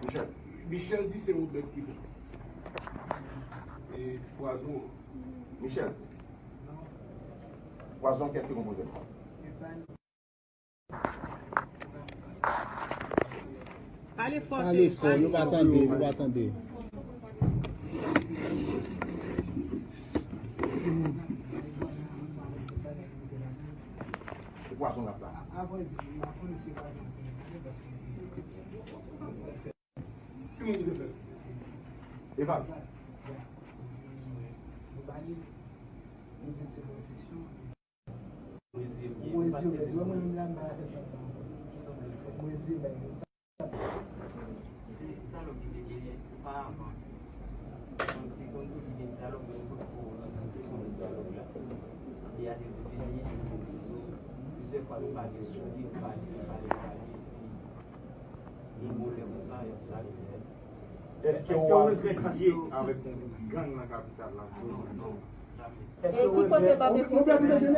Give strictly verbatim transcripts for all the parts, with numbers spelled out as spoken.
Michel. Michel di se yon bèt ki fè. E pwazon. Michel. Pwazon kèk ki konpoze l. Pale fò, Pale fò, nou pa tande, nou pa tande. Se pwason l ap la. Ki moun ki te fè l? Eval. Èske w ap lye avèk yon gang nan kapital la? E ki kote babekyou te mennen w?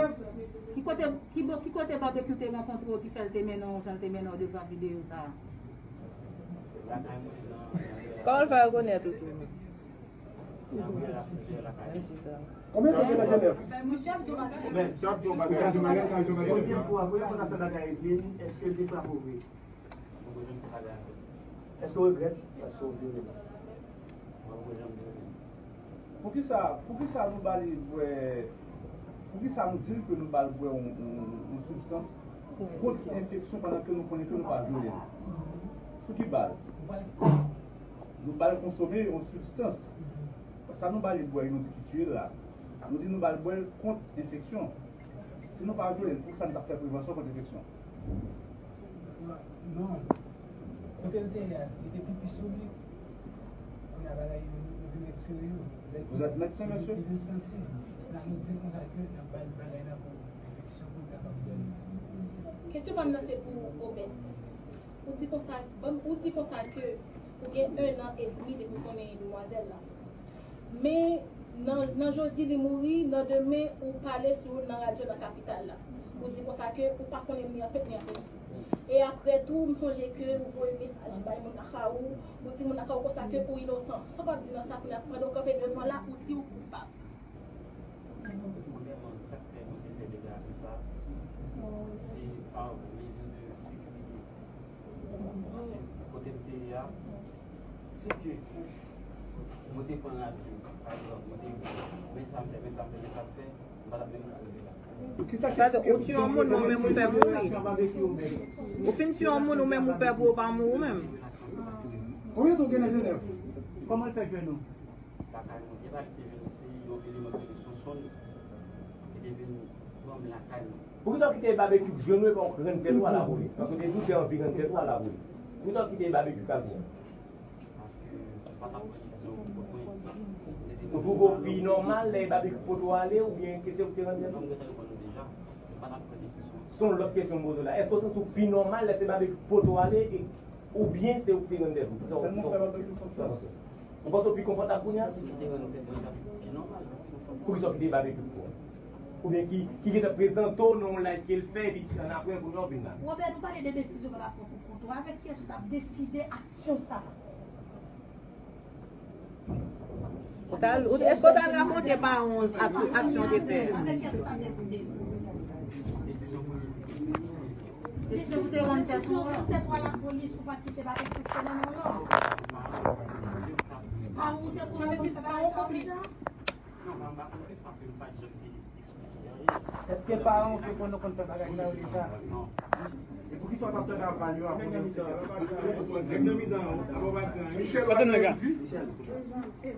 Ki kote, ki bo-, ki kote babekyou te rankontre w ki fè l te mennen w jan l te mennen w devan videyo sa a? Kòman l fè rekonèt ou tou? Menm si sa. Konbyen tan w gen nan Jenèv? Men, sa ap di yon bagay. Premye fwa, premye fwa n ap fè bagay epi, èske l te frape w vre? Èske w regrèt? Èske w vyole? Poukisa, poukisa nou ba li bwè, poukisa nou di l ke nou ba l bwè yon, yon, yon sibstans kont enfeksyon pandan ke nou konnen ke nou pa vyole l? Sou ki baz? Nou ba l konsome yon sibstans. Sa nou ba li bwè, nou di ki tiye l la. Nou di nou ba l bwè l kont enfeksyon. Si nou pa vyole l, poukisa nou t ap fè prevansyon kont enfeksyon? Non. Kote l te ye a, li te pipi sou li. Kounye a bagay yo, yo vin retire yo. Vous êtes médecin, monsieur? Li vin santi. La, nou di l konsa ke n ap ba l bagay la pou enfeksyon, pou l kapab dòmi. Kesyon pa m nan se pou Obed. Ou di konsa, ban m, ou di konsa ke ou gen ennan edmi depi w konnen demwazèl la. Men nan, nan jodi li mouri, nan demen ou pale sou nan radyo nan kapital la. Ou di konsa ke ou pa konnen ni anfèt ni anfèt. E apre tou, m sonje ke ou voye mesaj bay moun lakay ou, ou di moun lakay ou konsa ke ou inosan. Sa w ap di nan sa kounye a, pandan w kanpe devan la, ou di ou koupab. Premyèman, sa k fè mwen te fè dega konsa, se pa mezi de sekirite. Paske kote m te ye a, si ke mwen te pran radyo, pa egzanp, mwen te di, men sa m fè, men sa m fè, men sa m fè, m pa t ap menm ka rive la. Sa se ou tiye yon moun, ou menm ou pè pou ou. Ou fin tiye yon moun, ou menm ou pè pou ou pa mouri ou menm. Konbyen tan w gen nan Jenèv? Kòman l fè jwenn ou? Lakay mwen. Epa li te vin, se yon eleman ki rele Sonson ki te vin pran m lakay mwen. Poukisa w kite Babekyou jwenn ou epi w rann tèt ou a lapolis? Paske w te di w te anvi rann tèt ou a lapolis. Poukisa w kite Babekyou k al pran w? Paske m pa t ap pran desizyon pou kont mwen. Ou twouve w pi nòmal lè Babekyou pote w ale oubyen ke se ou ki te rann tèt ou? Non, m gentan reponn ou deja. M pa t ap pran desizyon. Se yon lòt kesyon m poze w la. Èske w santi w pi nòmal lè se Babekyou ki pote w ale e Oubyen se ou ki te rann tèt ou? Sa w, sa w, sa w panse? Ou panse w pi konfòtab kounye a? Si m te rann tèt mwen, l t ap pi nòmal. Poukisa w kite Babekyou pou ou? Oubyen ki, ki gentan prezante w nan yon live ke l fè, epi annapre, kounye a w vin la? Robert, nou pale de desizyon pa rapò pou kont ou. Avèk kiyès ou t ap deside aksyon sa a? Ou t al, ou, èske w t al rakonte paran w ak, aksyon w te fè? Avèk kiyès ou t ap deside? Desizyon pou li. Desizyon pou te rann tèt ou an. Tèt ou a lapolis, ou pa t kite bagay fonksyone non, non. Paran w te pou rann tèt ou an konplis? Non, m pa konplis paske m pa t janm te Èske paran w te konn, konn fè bagay sa yo deja? Non. E poukisa w t ap tande aval yo apre w te... Nèg nan mitan an, ou pa t gen anyen. Michel, ou pa t gen anyen.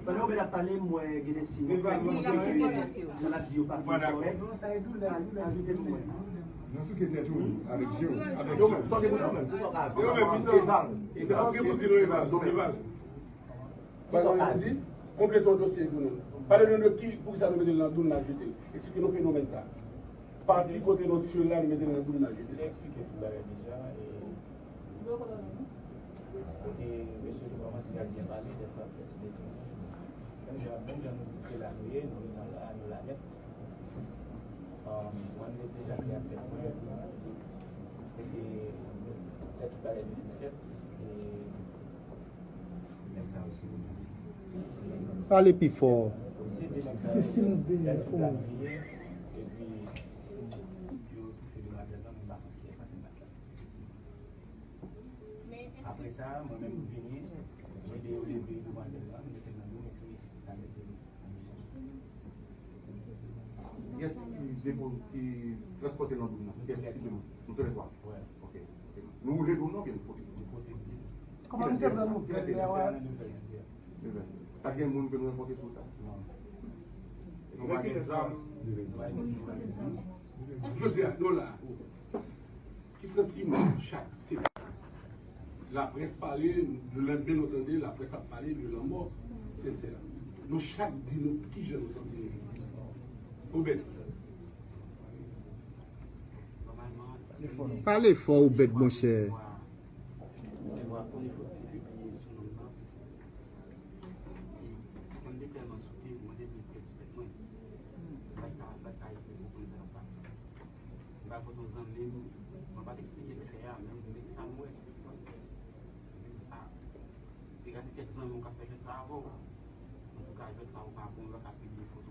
Pandan Obed ap pale, m wè gen de siy. Sa l ap di yo pa fin kòrèk. Ajoute nou menm. Nan souke tèt ou, avèk je w, avèk je w. Yo menm, sa w gen pou di yo menm? Yo menm, mitan. Eval. Se pa w gen pou di nou, Eval. Eval. Bagay yo di, konplete yon dosye pou nou. Pale nou de ki, poukisa nou mete l nan dou, n al jete l. Eksplike nou fenomèn sa. Pati kote nou tiye l la, nou mete l nan dou, n al jete l. Li eksplike tout bagay deja, e kote mesye yo kòmanse ap byen pale, dèfwa fè ti detounen. Menm jan, menm jan nou di se la nou ye, nou nan la, nou la nèt. Um, mwen, m te deja te ap fè mwen, e, fè tout bagay byen fèt, e, Pale pi fò. Se Sims Denis. Oh. Apre sa, mwen menm m vini, mwen te leve demwazèl la, m mete l nan dlo, m ekri nan lèt de. Kiyès ki depo ki transpòte nan dlo nan? Kiyès ki depo? Nou tèlè twa. Wè. Ok. Nou woule dlo nan oubyen nou pote? Nou pote dlo. Kòman nou te pran nouvèl la wè? Pa gen moun ke nou rankontre sou ta. Non. Nou pa gen zam. Nou pa gen zam. Jodi a, nou la. Ki santiman chak se laprès pale, nou renmen nou tande, laprès ap pale de lanmò Sensè. Nou chak di nou kijan nou santi nou. Obed. Pale fò, Obed, monchè. Mwen te tèlman sote, mwen te di respè mwen. Mwen pa ka, mwen pa ka eseye konprann sa k ap pase. Mwen pa konn yon zanmi m, mwen pa t eksplike l fè a, men men sa m wè sou fòt. Men sa, se gade kèk zanmi w k ap fè jwèt sa avè w. Antouka, jwèt sa ou pa bon, yo ka pibliye foto